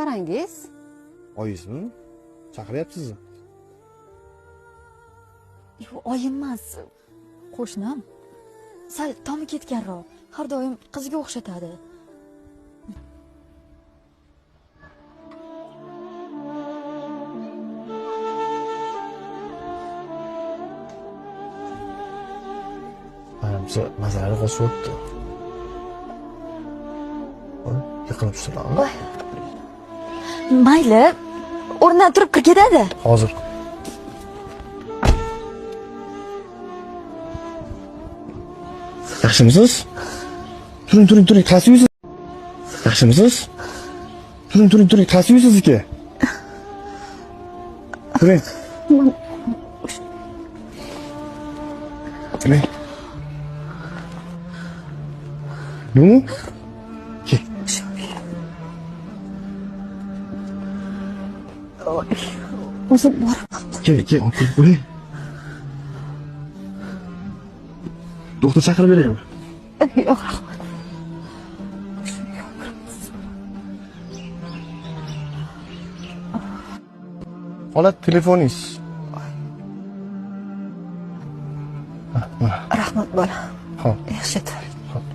nevarangiz? Oyingizmi? Chaqiryapsizmi? Yo'q, oyim emas, qo'shnim. Sal tomi ketganroq, har doim qiziga o'xshatadi. Manimcha mazalari qochib. Yiqilib tushdilarmi? Mayli, o'rnidan turib kirib ketadi. Hozir. Yaxshimisiz? Turing, turing, turing, qaysi uysiz? Yaxshimisiz? Turing, turing, turing, qaysi uy sizniki? Turing. Turing. Bumi? Ke. O'zim boraman. Ke, ke, o'ling. Doktor chaqirib beraymi? Yo'q, rahmat. Xola, telefoningiz. Rahmat, bola. Xo'p. Yaxshi tur. Xo'p.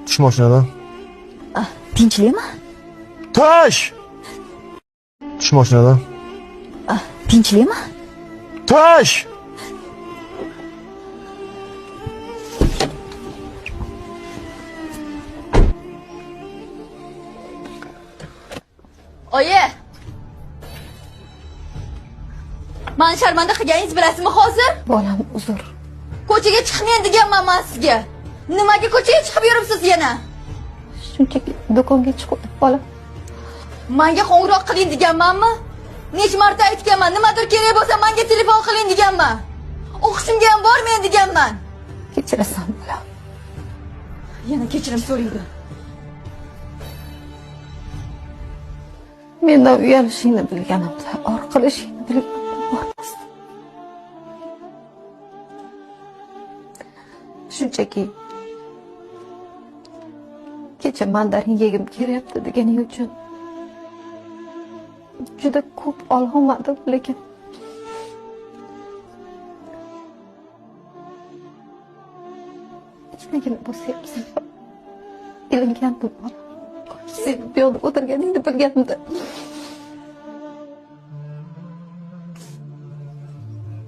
Tush mashinadan. Tinchlikmi? Tush! Tush mashinadan. Tinchlikmi? Tush! Oyi! Meni sharmanda qilganingiz bilasizmi hozir? Bolam, uzr. Ko'chaga chiqmang deganman men sizga. Nimaga ko'chaga chiqib yuribsiz yana? Shunchaki do'konga chiqib, bolam. Menga qo'ng'iroq qiling deganmanmi? Necha marta aytganman, nimadir kerak bo'lsa menga telefon qiling deganman. O'qishimga ham bormang deganman. Kechirasan, bolam. Yana kechirim so'raydi. Mendan uyalishingni bilganimda, or qilishingni bilganimda bormasdim. Shunchaki kecha mandarin yegim kelyapti deganing uchun juda ko'p ololmadim, lekin kichkinagina bo'lsa ham ilingandim, bolam. Sen bu yoqda o'tirganingni bilganimda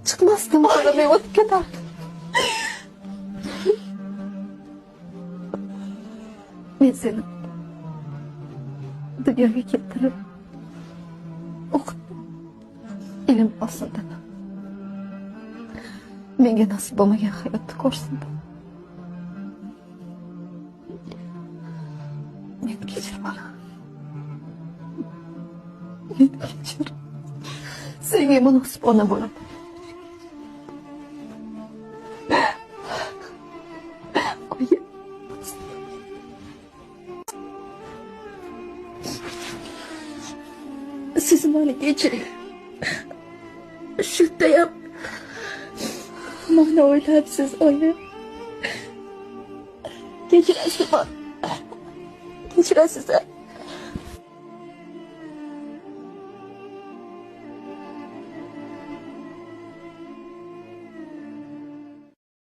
chiqmasdim, qaramay o'tib ketardim. Men seni dunyoga keltirib o'qitdim, ilm olsin dedim. Menga nasib bo'lmagan hayotni ko'rsin dedim. Meni kechir, bolam. Meni kechir. Senga munosib ona bo'laman. Oyi. Siz meni kechiring. Shundayam meni o'ylabsiz, oyi. Kechirasizmi? Kechirasiz.